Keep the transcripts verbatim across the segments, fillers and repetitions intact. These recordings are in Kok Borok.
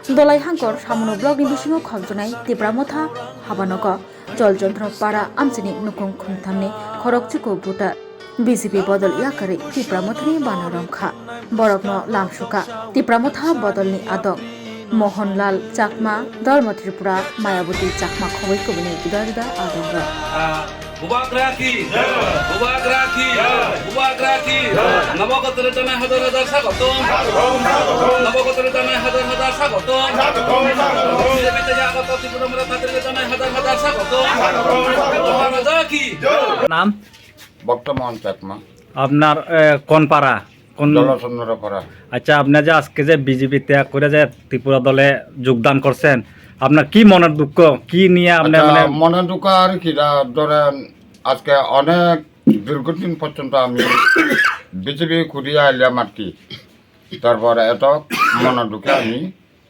Dolai Hangkor Samono block ni bisingo khobjonai Tipra Motha habanogo Joljontro para amchini nukung khumthamni khorokchuku buta B J P bodol yakarwi Tipra Mothani bana romkha. Borokno lamsuka Tipra Motha bodolni adong Mohanlal Chakma, Dharma Tripura, Mayawati Chakma khoboi kubuni juda juda adongrok. Bubagra ki, Bubagra ki, Bubagra ki. Nabogotore janai hajar hajar sagotom. Nabogotore janai hajar hajar sagotom. B J P te agoto Tipra Motha Party janai hajar hajar sagotom. Bubagra ki. নাম? ভক্তমোহন চাকমা। আপনার, এ, কোন পাড়া? কোন জলচন্দ্রপাড়া। আচ্ছা, আপনি যে আজকে যে বিজেপি ত্যাগ করে যে ত্রিপুরা দলে যোগদান করছেন, আপনার কি মনের দুঃখ? কি নিয়ে আপনি আচ্ছা, মানে মনের দুঃখ আর কি, দা-, ধরেন আজকে অনেক দীর্ঘদিন পর্যন্ত আমি বিজেপি করিয়া আইলাম আর কি। তারপরে এত মনের দুঃখে আমি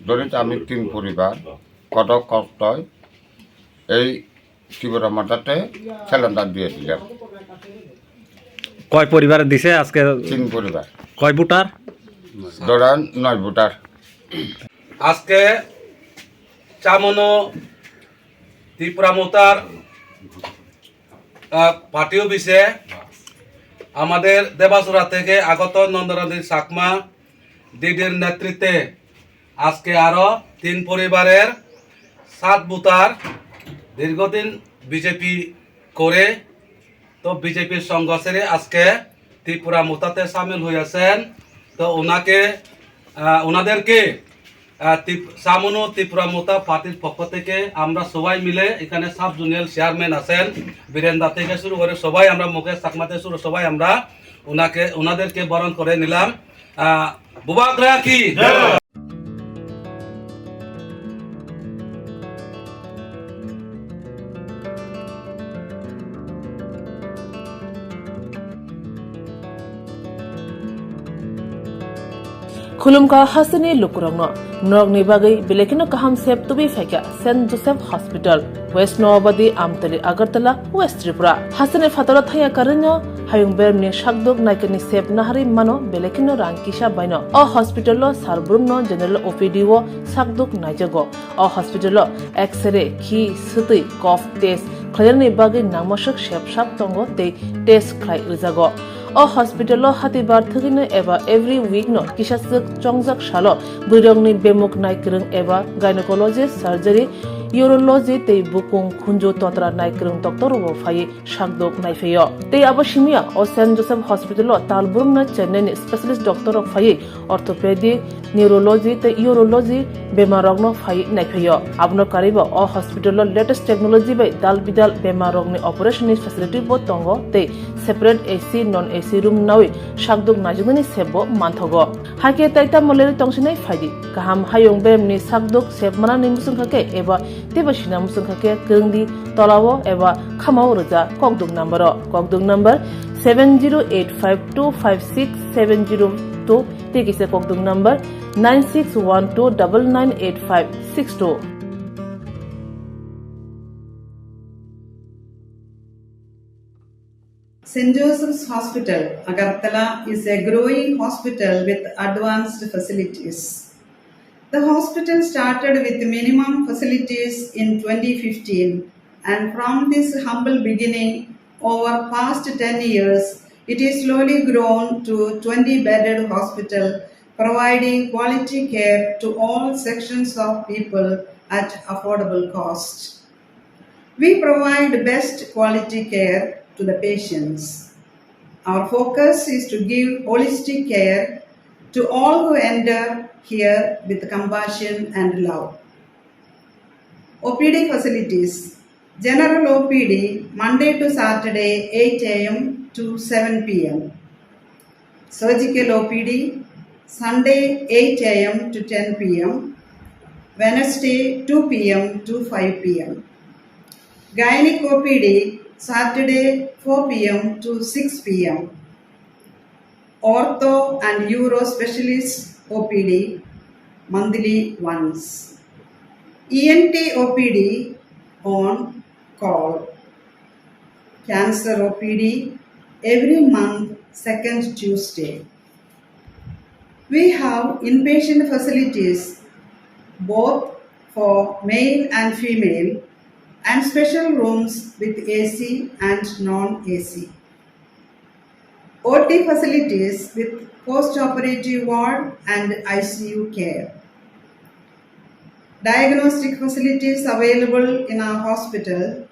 ধরেছি আমি তিন পরিবার, কত কষ্ট হয়। এই ত্রিপুরা মথাতে সিলিন্ডার দিয়ে দিলাম। কয় পরিবারে দিছে আজকে? তিন পরিবার। কয় ভোটার? ধরেন নয় ভোটার। আজকে চামনো ত্রিপুরা মোতার, আহ, পার্টি অফিসে আমাদের দেবাসুরা থেকে আগত নন্দরানী চাকমা দিদির নেতৃত্বে আজকে আরো তিন পরিবারের সাত ভোটার দীর্ঘদিন বিজেপি করে, তো বিজেপির সংঘর্ষে আজকে ত্রিপুরা মোতাতে সামিল হয়েছেন। তো ওনাকে, আহ, ওনাদেরকে, আহ, ত্রিপ-, চামনো ত্রিপুরা মোতা পার্টির পক্ষ থেকে আমরা সবাই মিলে, এখানে সাব জোনাল চেয়ারম্যান আছেন, বীরেন্দ্র থেকে শুরু করে সবাই আমরা, মুকেশ চাকমাতে শুরু, সবাই আমরা ওনাকে, ওনাদেরকে বরণ করে নিলাম। আহ, Bubagra ki. Khulumkha hasteni lukurokno, norokni bagwi belai kheno kaham sep tubui phaikha Saint Joseph Hospital, West Noabadi, Amtali, Agartala, West Tripura. Hasteni phataro thangya karwino hayung beremni sakduk naikani sep naharwi mano belai kheno rang kisa baino. O hospital o sal brumno general O P D o sakduk naijago. O hospital o X-ray, khi, swtwi, cough test khlainani bagwi nangmaswk sep sak tongo tei test khlai rwjago. O hospital o hatibar thwgwino eba every week no kisaswk chongjak salo bwrwirokni bemuk naikwrwng eba gynecologist, surgery, urology tei bukung khunju totra naikwrwng doctor rok bo phaiwi sakduk naiphaio. Tei abo simiya o Saint Joseph Hospital o talbrumno Chennai ni specialist doctor rok phaiwi orthopedic, neurology tei urology bemar rokno phaiwi naiphaio. Abono karwibo o hospital o latest technology bai dal bidal bemar rokni operation ni facility bo tongo tei separate A C, non A C room nawi sakduk naijaknani sep bo manthogo. Hakhe tai tamo lerwi tongsinai phaidi. Kaham hayung beremni sakduk sep manani muchungkha khe eba teibo sina muchungkha khe kwrwngdi tolao eba khamao rwja kokduk number o. Kokduk number seven zero eight five two five six seven zero two tei kisa kokduk number nine six one two double nine eight five six two. Saint Joseph's Hospital, Agartala is a growing hospital with advanced facilities. The hospital started with minimum facilities in twenty fifteen, and from this humble beginning, over past ten years, it is slowly grown to twenty bedded hospital, providing quality care to all sections of people at affordable cost. We provide best quality care to the patients. Our focus is to give holistic care to all who enter here with compassion and love. O P D facilities. General O P D, Monday to Saturday, eight A M to seven P M. Surgical O P D, Sunday, eight A M to ten P M, Wednesday, two P M to five P M. Gynec O P D, Saturday, four P M to six P M. Ortho and Uro Specialist O P D, monthly once. E N T O P D on call. Cancer O P D every month, second Tuesday. We have inpatient facilities both for male and female, and special rooms with A C and non-A C. O T facilities with post-operative ward and I C U care. Diagnostic facilities available in our hospital,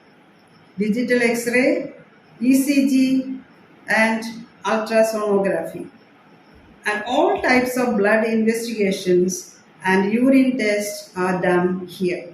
digital X-ray, E C G, and ultrasonography. And all types of blood investigations and urine tests are done here.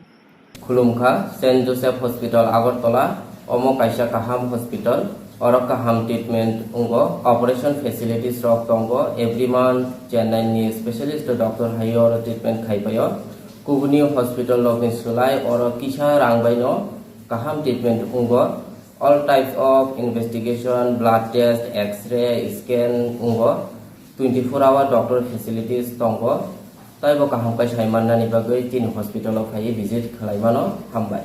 Khulumkha, Saint Joseph Hospital Agartala, omo kaisa kaham hospital, oro kaham treatment wngo, operation facilities rok tongo, every month Chennai ni specialist doctor hai oro treatment khai paio. Kubuni hospital rok ni sulai oro kisa rang bai no kaham treatment wngo. All types of investigation, blood test, X-ray, scan wngo. Twenty four hour doctor facilities tongo. Taibo kaham khe sai mannani bagwi chini hospital o phaiwi visit khlai mano. Hambai.